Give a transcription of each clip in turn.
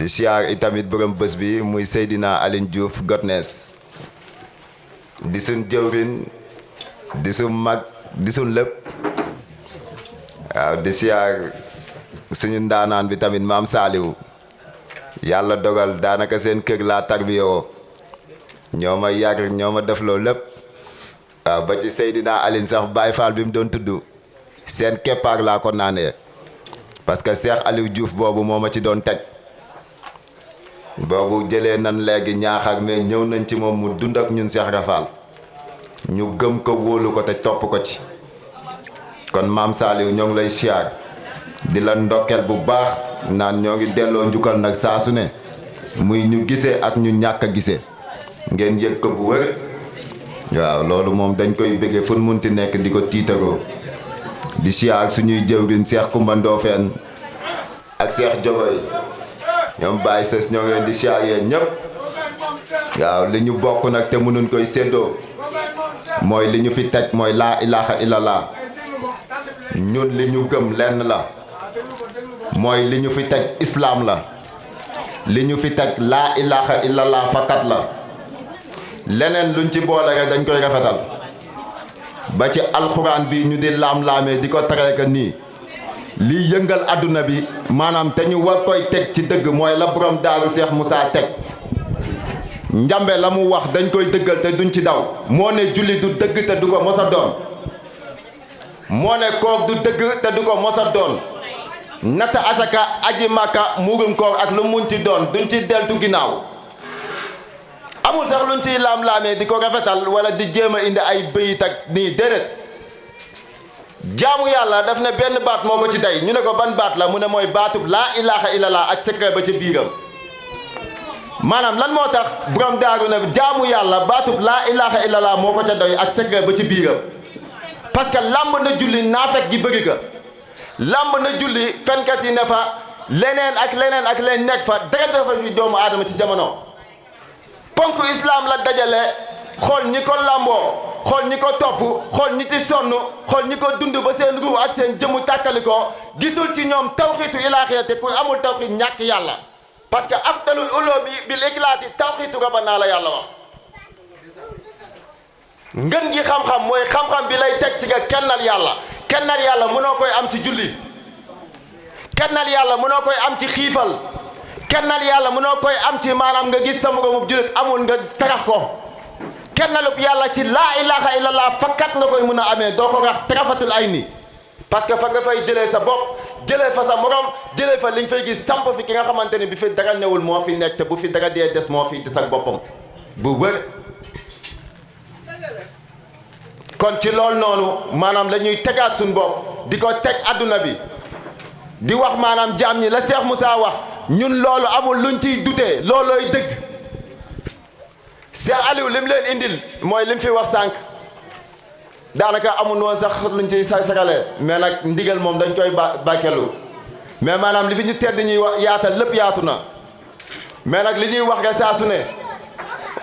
di siyaar itamit borom bés bi muy Seydina Aline Diouf Gotnes di suñ jëwrin di suñ mag di suñ lépp waaw di siyaar suñu ndaanaan bi tamit maam Saliou yàlla dogal daanaka seen kër laa tarbiyoo ñoo ma yar ñoo ma def loolu lépp waaw ba ci Seydina Aline sax Baye Fall bi mu doon tudd seen keppaar laa ko naanee parce que Cheikh Aliou Diouf boobu moo ma ci doon teg boobu jëlee nan léegi ñaaxar mais ñëw nañ ci moom mu dund ak ñun Cheikh Rafal ñu gëm ko wóolu ko te topp ko ci kon maam Saliou ñoo ngi lay siyaar di la ndokkeel bu baax naan ñoo ngi delloo njukkal nag saa su ne muy ñu gisee ak ñu ñàkk a gisee ngeen yëg ko bu wër waaw loolu moom dañ koy bëggee fu munti nekk di ko tiitaroo di siyaar suñuy jëwriñ Cheikh Koumba Ndofène ak Cheikh Jogoy ñoom Baye Sës ñoo ngi leen di siyaar yéen ñëpp waaw li ñu bokk nag te mënuñ koy séddoo mooy li ñu fi teg mooy laa ilaha illallah ñun li ñu gëm lenn la mooy li ñu fi teg islam la li ñu fi teg laa ilaha illallah fakat la leneen luñ ci boole rek dañ koy rafetal ba ci alxuraan bi ñu di laam-laamee di ko tareeka nii lii yëngal adduna bi maanaam te ñu war koy teg ci dëgg mooy la borom daaru Cheikh Moussa teg njambe la mu wax dañ koy dëggal te duñ ci daw moo ne julli du dëgg te du ko mos a doon moo ne koor du dëgg te du ko mos a doon nata asaka aji màkka muurum koor ak lu mun ci doon duñ ci deltu ginnaaw amul sax luñ ciy laam-laamee di ko rafetal wala di jéem a indi ay bëyit ak nii déedéet jaamu yàlla daf ne benn baat moo ko ci day ñu ne ko ban baat la mu ne mooy baatub laa ilaha illallah ak secret ba ci biiram maanaam lan moo tax borom daaru ne jaamu yàlla baatub laa ilaha illallah moo ko ca doy ak secret ba ci biiram parce que lamb na julli naafek gi bëgg ka lamb na julli fenkat yi ne fa leneen ak leneen nekk fa dara dafa fi doomu aadama ci jamono ponk islam la dajale xool ñi ko lamboo xool ñi ko topp xool ñi ci sonn xool ñi ko dund ba seen ruu ak seen jëmu tàkkali ko gisul ci ñoom tawxiitu ilaaxiya te ku amul tawxiit ñàkk yàlla parce que afdalul ulumi bil iklaati tawxiitu rabbana la yàlla wax ngën gi xam-xam mooy xam-xam bi lay teg ci nga kennal yàlla mënoo koy am ci julli kennal yàlla mënoo koy am ci xiifal kennal yàlla mënoo koy am ci maanaam nga gis sa moroomub jullit amul nga sarax ko kennalub yàlla ci laa ilaha illallah fakkat nga koy mën a amee doo ko wax tarafatul ay ni parce que fa nga fay jëlee sa bopp jëlee fa sa morom jëlee fa li nga fay gis samp fi ki nga xamante ni bi fi dara newul moo fi nekk te bu fi dara dee des moo fi des ak boppam bu wër kon ci loolu noonu maanaam la ñuy tegaat suñu bopp di ko teg adduna bi di wax maanaam jaam ñi la Cheikh Moussa wax ñun loolu amul luñ ciy dutee loolooy dëgg Cheikh Aliou lim leen indil mooy lim fi wax sànq daanaka amul woon sax luñ ciy sagalee mais nag ndigal moom dañ koy bàkkelu mais maanaam li fi ñu tedd ñuy wax yaatal lépp yaatu na mais nag li ñuy wax nga saa su ne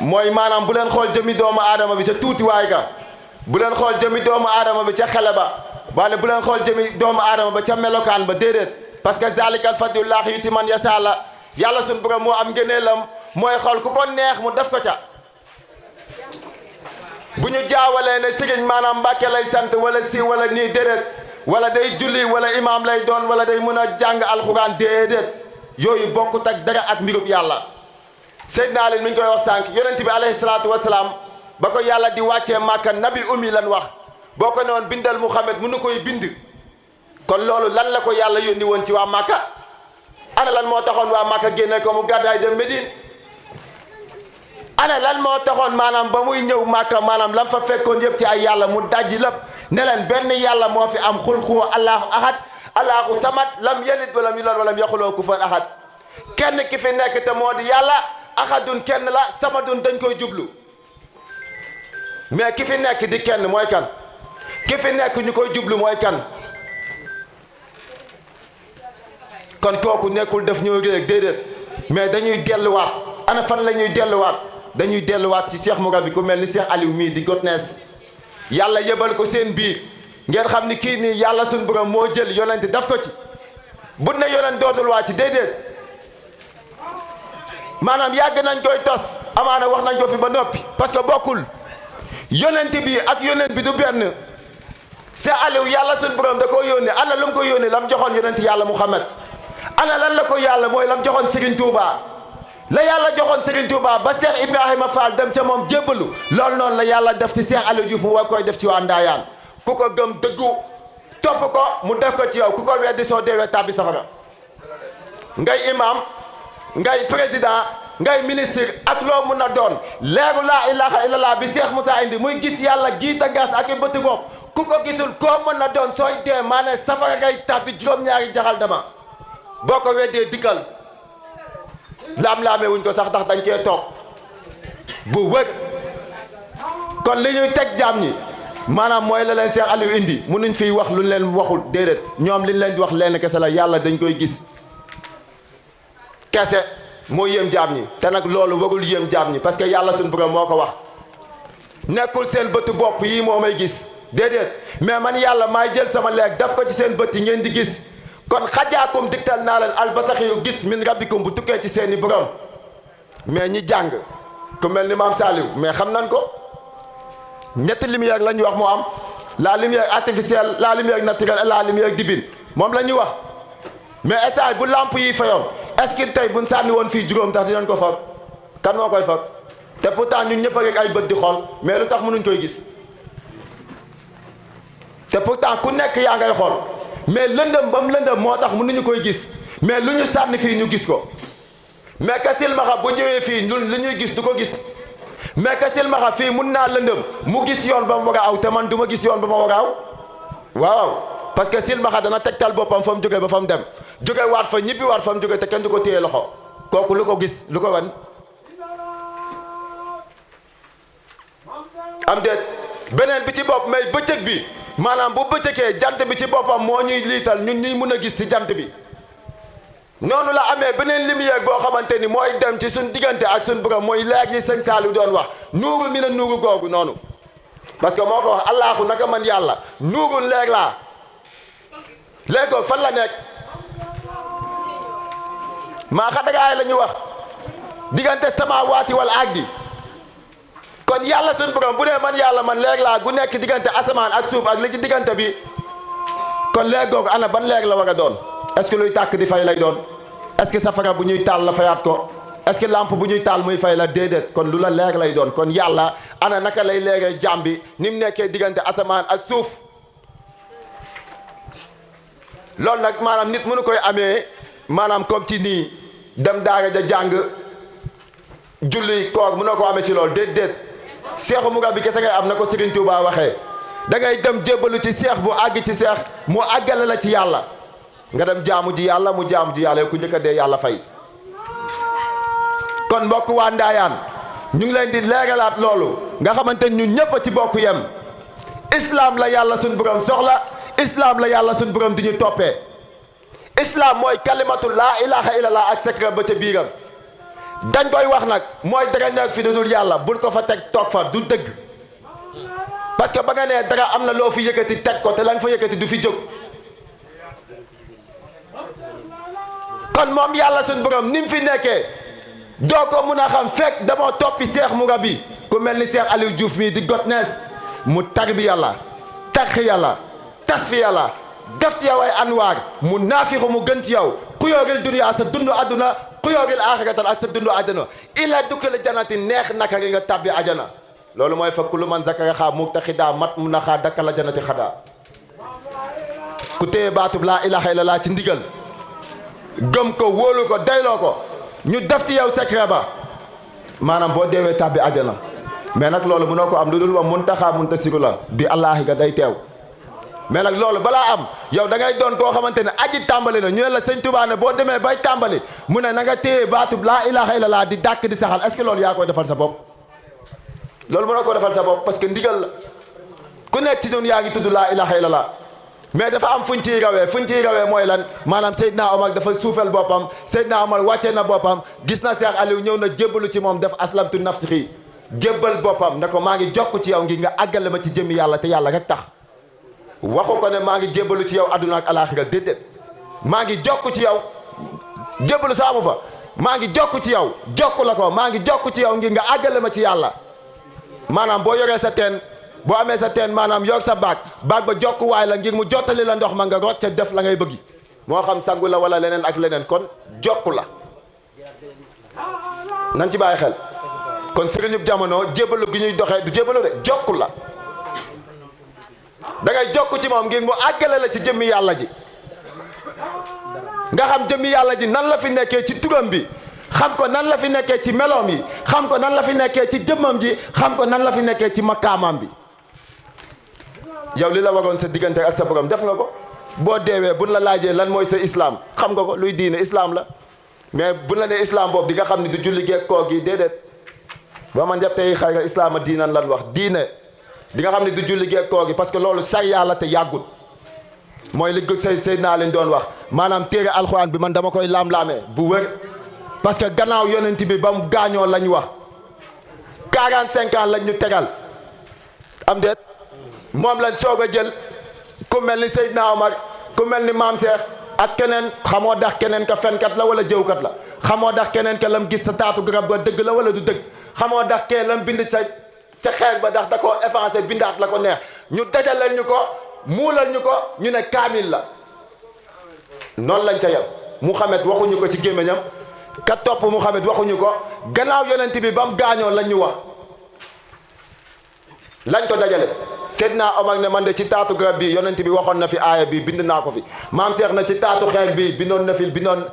mooy maanaam bu leen xool jëmi doomu aadama bi ca tuuti waay ga bu leen xool jëmi doomu aadama bi ca xele ba wala bu leen xool jëmi doomu aadama ba ca melokaan ba déedéet parce que zalikal fadlullahi yuti man yasala yàlla suñu borom moo am ngëneelam mooy xool ku ko neex mu def ko ca bu ñu jaawalee ne sëriñ maanaam Mbàkke lay sant wala si wala nii déedéet wala day julli wala imaam lay doon wala day mën a jàng alxuraan déedéet yooyu bokkut ak dara ak mbirub yàlla Seydina Ali mi ngi koy wax sànq yonent bi alayhi salaatu wasalaam ba ko yàlla di wàccee Màkka nabi ummi lan wax boo ko noon bindal Muhammad mënu koy bind kon loolu lan la ko yàlla yónni woon ci waa Màkka ana lan moo taxoon waa Màkka génne ko mu gàddaay dem Médine ana lan moo taxoon maanaam ba muy ñëw Màkka maanaam lam fa fekkoon yëpp ci ay yàlla mu dajji lépp ne leen benn yàlla moo fi am xul huwa allahu ahad allahu samad lam yalid walam yulad walam yaxul lahu kufuwan ahad kenn ki fi nekk te moo di yàlla ahadun kenn la samadun dañ koy jublu mais ki fi nekk di kenn mooy kan ki fi nekk ñu koy jublu mooy kan kon kooku nekkul def ñoo réeg déedéet mais dañuy delluwaat ana fan la ñuy delluwaat dañuy delluwaat ci Cheikh Mourabi ku mel ni Cheikh Aliou mii di Gotnes yàlla yebal ko seen biir ngeen xam ni kii nii yàlla suñu borom moo jël yonent daf ko ci bu ne yonent dootul waa ci déedéet maanaam yàgg nañ koy tos amaana wax nañ ko fi ba noppi parce que bokkul yonent bi ak yonent bi du benn. Cheikh Aliou yàlla suñu borom da koo yónnee ana lu mu ko yónnee lam joxoon yonent yàlla Muhammad ana lan la ko yàlla mooy lam joxoon Serigne Touba la yàlla joxoon Serigne Touba ba Cheikh Ibrahima Fall dem ca moom jébbalu loolu noonu la yàlla def ci Cheikh Aliou Diouf mu war koy def ci waa Ndaayaan ku ko gëm dëggu topp ko mu def ko ci yow ku ko weddi soo deewee tàbbi safara ngay imam ngay président ngay ministre ak loo mun a doon leeru laa ilaha illallah bi Cheikh Moussa indi muy gis yàlla gii tangaas ak i bëti bopp ku ko gisul koo mën na doon sooy dee maanaam safara ngay tàbbi juróom-ñaari jaxal dama boo ko weddee dikkal laam-laamee wuñ ko sax ndax dañ cee toog bu wër kon li ñuy teg jaam ñi maanaam mooy la leen Cheikh Aliou indi munuñ fiy wax luñ leen waxul déedéet ñoom liñ leen di wax leen kese la yàlla dañ koy gis kese moo yéem jaam ñi te nag loolu warul yéem jaam ñi parce que yàlla suñu borom moo ko wax nekkul seen bëtu bopp yi moo may gis déedéet mais man yàlla maay jël sama leeg daf ko ci seen bët yi ngeen di gis kon xajaakum digtal naa leen albasax yu gis min rabbikum bu tukkee ci seeni borom mais ñi jàng ku mel ni Mame Saliou mais xam nañ ko ñetti lumière la ñuy wax moo am la lumière artificielle la lumière naturelle et la lumière divine moom la ñuy wax mais instant bu lamp yi fayoon est-ce que tey buñ sànni woon fii juróom tax dinañ ko fag kan moo koy fag te pourtant ñun ñëpp rek ay bët di xool mais lu tax mënuñ koy gis te pourtant ku nekk yaa ngay xool mais lëndëm ba mu lëndëm moo tax mënuñu koy gis mais lu ñu sànni fii ñu gis ko mais ka silmaxa bu ñëwee fii ñun li ñuy gis du ko gis mais ka silmaxa fii mun naa lëndëm mu gis yoon ba mu war a aw te man du ma gis yoon ba ma war a aw waaw parce que silmaxa dana tegtal boppam fa mu jógee ba fa mu dem jóge waat fa ñibbi waat fa mu jógee te kenn du ko téye loxo kooku lu ko gis lu ko wan am déet beneen bi ci bopp may bëccëg bi maanaam bu bëccëgee jant bi ci boppam moo ñuy liital ñun ñuy mun a gis ci jant bi noonu la amee beneen lumière boo xamante ni mooy dem ci suñ diggante ak suñ borom mooy leer yi sëñ Saliou doon wax nuuru mi na nuuru googu noonu parce que moo ko wax allahu naka man yàlla nuurul leer laa leer googu fan la nekk maa xadagaay la ñu wax diggante sama waati wal ardi kon yàlla suñ borom bu dee man yàlla man leer laa gu nekk diggante asamaan ak suuf ak li ci diggante bi kon leer googu ana ban leer la war a doon est-ce que luy tàkk di fay lay doon est-ce que safara bu ñuy taal la fayaat ko est-ce que lampe bu ñuy taal muy fay la déedéet kon lu la leer lay doon kon yàlla ana naka lay leeree jaam bi ni mu nekkee diggante asamaan ak suuf loolu nag maanaam nit mënu koy amee maanaam comme ci nii dem daara ja jàng julli koor mënoo ko amee ci loolu déedéet seexu mu bi kese ngay am na ko Serigne Touba waxee da ngay dem jébbalu ci seex bu àgg ci seex mu àggale la ci yàlla nga dem jaamu ji yàlla mu jaamu ji yàlla yow ku njëkk a dee yàlla fay. kon mbokk waa Ndaayaan ñu ngi leen di leeralaat loolu nga xamante ñun ñëpp a ci bokk yem islam la yàlla suñ borom soxla islam la yàlla suñ borom di ñu toppee islam mooy kalimatu laa ilaha illallah ak secret ba ca biiram dañ koy wax nag mooy dara nekk fi dudul yàlla bul ko fa teg toog fa du dëgg parce que ba nga nee dara am na loo fi yëkkati teg ko te la nga fa yëkkati du fi jóg kon moom yàlla suñ borom ni mu fi nekkee doo ko mun a xam fekk damoo toppi seex mu rabi ku mel ni Cheikh Aliou Diouf mii di got nees mu tarbi yàlla taxi yàlla tasfi yàlla def ci yow ay anwaar mu naafixu mu gën ci yow xuyooril duniyaa sa dundu àdduna xuyooril aaxiratan ak sa dundu àdduna ila dukkale janati neex naka nga tabbi ajana loolu mooy fa kullu man zakara xaa murtaxidaa mat mu na xaa dakkala janati xadaa ku téye baatub laa ilaha illallah ci ndigal gëm ko wóolu ko dayloo ko ñu def ci yow secret ba maanaam boo deewee tabbi ajana mais nag loolu mënoo ko am lu dul wa muntaxaa muntasiru la bi allaahi ga day teew mais nag loolu balaa am yow da ngay doon koo xamante ne aji tàmbali na ñu ne la sëñ Tuubaa ne boo demee bay tàmbali mu ne na nga téye baatub laa ilaha illallah di dàkk di saxal est-ce que loolu yaa koy defal sa bopp loolu mënoo ko defal sa bopp parce que ndigal la ku nekk ci ñun yaa ngi tudd laa ilaha illallah mais dafa am fuñ ciy rawee mooy lan maanaam Seydina Omar dafa suufel boppam Seydina Omar wàcce na boppam gis na Cheikh Aliou ñëw na jébbalu ci moom def aslamtu nafsi jébbal boppam ne ko maa ngi jokk ci yow ngi nga àggale ma ci jëmmi yàlla te yàlla rek tax waxu ko ne maa ngi jébbalu ci yow adduna ak alaxira déedéet maa ngi jokk ci yow jébbalu sa amu fa maa ngi jokk ci yow jokk la ko maa ngi jokk ci yow ngir nga àggale ma ci yàlla maanaam boo yoree sa teen boo amee sa teen maanaam yor sa baag ba jokkuwaay la ngir mu jottali la ndox ma nga rocc ca def la ngay bëggi moo xam sangu la wala leneen ak leneen kon jokku la nan ci bàyyi xel kon sëriñub jamono jébalu gi ñuy doxee du jébalu de jokku la da ngay jokk ci moom ngir mu àggale la ci jëmmi yàlla ji nga xam jëmmi yàlla ji nan la fi nekkee ci turam bi xam ko nan la fi nekkee ci meloom yi xam ko nan la fi nekkee ci jëmmam ji xam ko nan la fi nekkee ci makkaamam bi yow li la waroon sa diggante ak sa borom def nga ko boo deewee buñ la laajee lan mooy sa islam xam nga ko luy diine islam la mais buñ la nee islam boobu di nga xam ne du julli geeg koor gi déedéet ba man jàpp tey xayra islaama diinan lan wax diine di nga xam ne du julli geeg koor gi parce que loolu sariya la te yàggul mooy li say naa leen doon wax maanaam téere alxuraan bi man dama koy laam-laamee bu wër parce que gannaaw yonent bi ba mu gaañoo lañ wax 45 ans lañ ñu tegal am déet moom lañ soog a jël ku mel ni Seydina Omar ku mel ni Mame Cheikh ak keneen xamoo dax keneen ka fenkat la wala jëwkat la xamoo dax keneen ka lam gis ta taatu garab ba dëgg la wala du dëgg xamoo dax kee lam bind ca xeer ba dax da koo effacé bindaat la ko neex ñu dajaleel ñu ko muulal ñu ko ñu ne kaamil la noonu lañ ca yem Muhammad waxuñu ko ci gémmiñam ka topp Muhammad waxuñu ko gannaaw yonent bi ba mu gaañoo lañ ñu wax lañ ko dajale Seydina Omar ne man de ci taatu garab bi yonent bi waxoon na fi aaya bi bind naa ko fi Mame Cheikh na ci taatu xeer bi bindoon na fi bindoon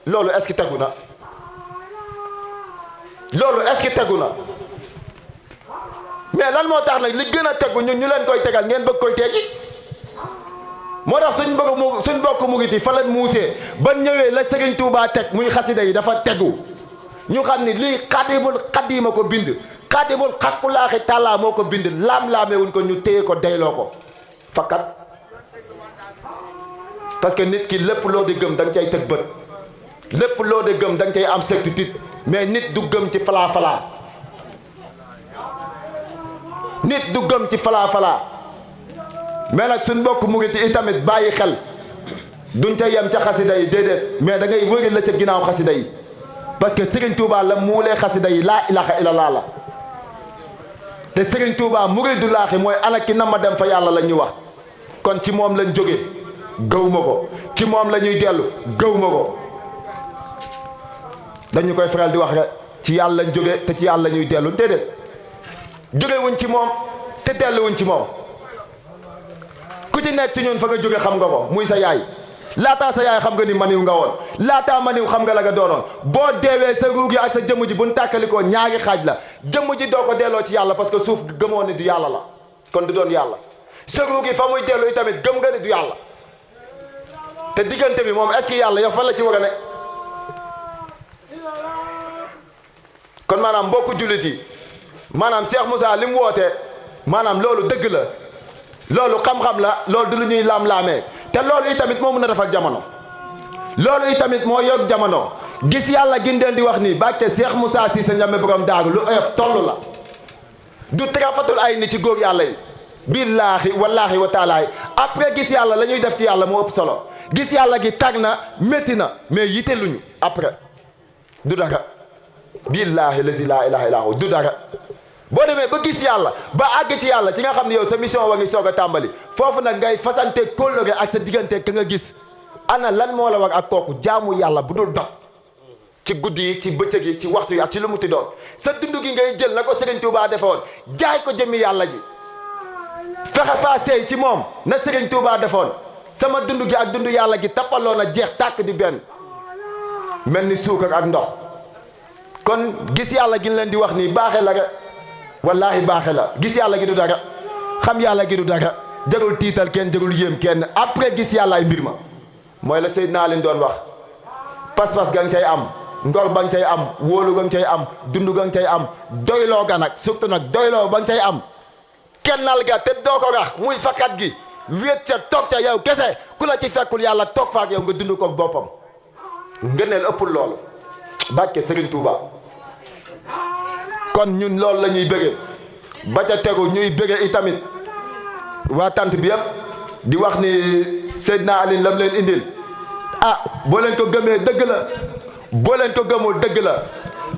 loolu est-ce que tegu na loolu est-ce que tegu na mais lan moo tax nag li gën a tegu ñun ñu leen koy tegal ngeen bëgg koy teggi moo tax suñ bokk murit yi fa leen muusee ba ñëwee la Serigne Touba teg muy xasida yi dafa tegu ñu xam ni lii xadimul xadima ko bind xadimul xaqulaaxi tàllaa moo ko bind laam-laamee wuñ ko ñu téye ko deyloo ko fakkat parce que nit ki lépp loo di gëm da nga cay tëg bët lépp loo di gëm da nga cay am certitude mais nit du gëm ci falaa nit du gëm ci falaa mais nag suñ mbokk murit yi itamit bàyyi xel duñ ca yem ca xasida yi déedéet mais da ngay wëri la ca ginnaaw xasida yi parce que Serigne Touba la muulee xasida yi laa ilaha illallah la te Serigne Touba muridulaahi mooy ana ki na ma dem fa yàlla la ñuy wax kon ci moom lañ jóge gëwuma ko ci moom la ñuy dellu gëwuma ko dañu koy faral di wax rek ci yàlla lañ jóge te ci yàlla ñuy dellu déedéet jógewuñ ci moom te delluwuñ ci moom ku ci nekk ci ñun fa nga jóge xam nga ko muy sa yaay laataa sa yaay xam nga ni maniw nga woon laataa maniw xam nga la nga doonoon boo deewee sa ruug yi ak sa jëmm ji buñ tàkkalikoo ñaari xaaj la jëmm ji doo ko delloo ci yàlla parce que suuf gëmoon ni du yàlla la kon du doon yàlla sa ruug yi fa muy dellu itamit gëm nga ni du yàlla te diggante bi moom est-ce que yàlla yow fan la ci war a nekk kon maanaam mbokku jullit yi maanaam Cheikh Moussa li mu wootee maanaam loolu dëgg la loolu xam-xam la loolu du lu ñuy laam-laamee te loolu itamit moo mën a def ak jamono loolu itamit moo yokk jamono gis yàlla gindeen di wax nii bàkke Cheikh Moussa Cissé Ndiamé borom daaru lu oyof toll la du tarafatul ay ni ci góor yàlla yi billaahi wallaahi wa taalaay après gis yàlla la ñuy def ci yàlla moo ëpp solo gis yàlla gi tag na métti na mais yite luñu après du dara billaahi lazi laa ilaaha illaa hu du dara boo demee ba gis yàlla ba àgg ci yàlla ci nga xam ne yow sa mission wa ngi soog a tàmbali foofu nag ngay fasante kóllëre ak sa diggante ka nga gis ana lan moo la war ak kooku jaamu yàlla bu dul dog ci guddi yi ci bëccëg yi ci waxtu yi ak ci lu mu ti doon sa dund gi ngay jël na ko Serigne Touba defoon jaay ko jëmmi yàlla ji fexe faa seey ci moom na Serigne Touba defoon sama dund gi ak dund yàlla gi tappaloo na jeex tàkk di benn mel ni suukar ak ndox kon gis yàlla gi leen di wax nii baaxee la rek wallaahi baaxe la gis yàlla gi du dara xam yàlla gi du dara jarul tiital kenn jarul yéem kenn après gis yàlla ay mbir ma mooy la Seydina leen doon wax pas-pas ga nga cay am ngor ba nga cay am wóolu ga nga cay am dund ga nga cay am doyloo ga nag surtout nag doyloo ba nga cay am kennal ga te doo ko rax muy fakkat gi wéet ca toog ca yow kese ku la ci fekkul yàlla toog faak yow nga dund koog boppam ngëneel ëppul loolu bàkke Serigne Touba kon ñun loolu la ñuy bëggee ba ca tegu ñuy bëggee itamit waa tant bi yëpp di wax ni Seydina Aline lam leen indil ah boo leen ko gëmee dëgg la boo leen ko gëmul dëgg la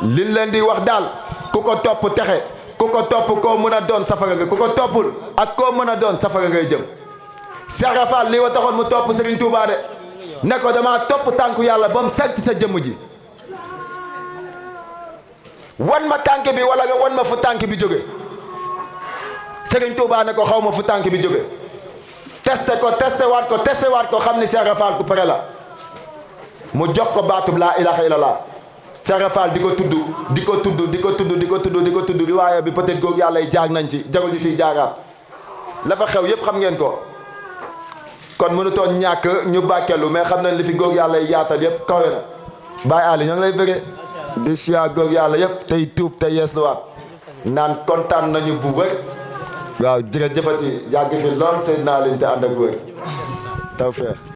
liñ leen di wax daal ku ko topp texe ku ko topp koo mën a doon safara nga ku ko toppul ak koo mën a doon safara ngay jëm. Cheikh Ibra Fall lii wa taxoon mu topp Serigne Touba de ne ko damaa topp tànku yàlla ba mu sant sa jëmm ji wan ma tànk bi wala nga wan ma fu tànk bi jóge Serigne Touba ne ko xaw ma fu tànk bi jóge testé waat ko xam ni Cheikh Ibra Fall ku pare la mu jox ko baatub laa ilaha illallah. Cheikh Ibra Fall di ko tudd riwaaya bi peut-être googu yàlla yi jaag nañ ci jarul ñu ciy jaagaat la fa xew yépp xam ngeen ko kon mënutoon ñàkk ñu bàkkeelu mais xam nañ li fi góog yàlla yi yaatal yépp kawe na Baye Ali ñoo ngi lay bëggee di siyaa góog yàlla yépp tey tuub tey yeesluwaat naan kontaan nañu bu wër waaw jërëjëfati yàgg fi lool Seydina Alioune te ànd ak wër taw feex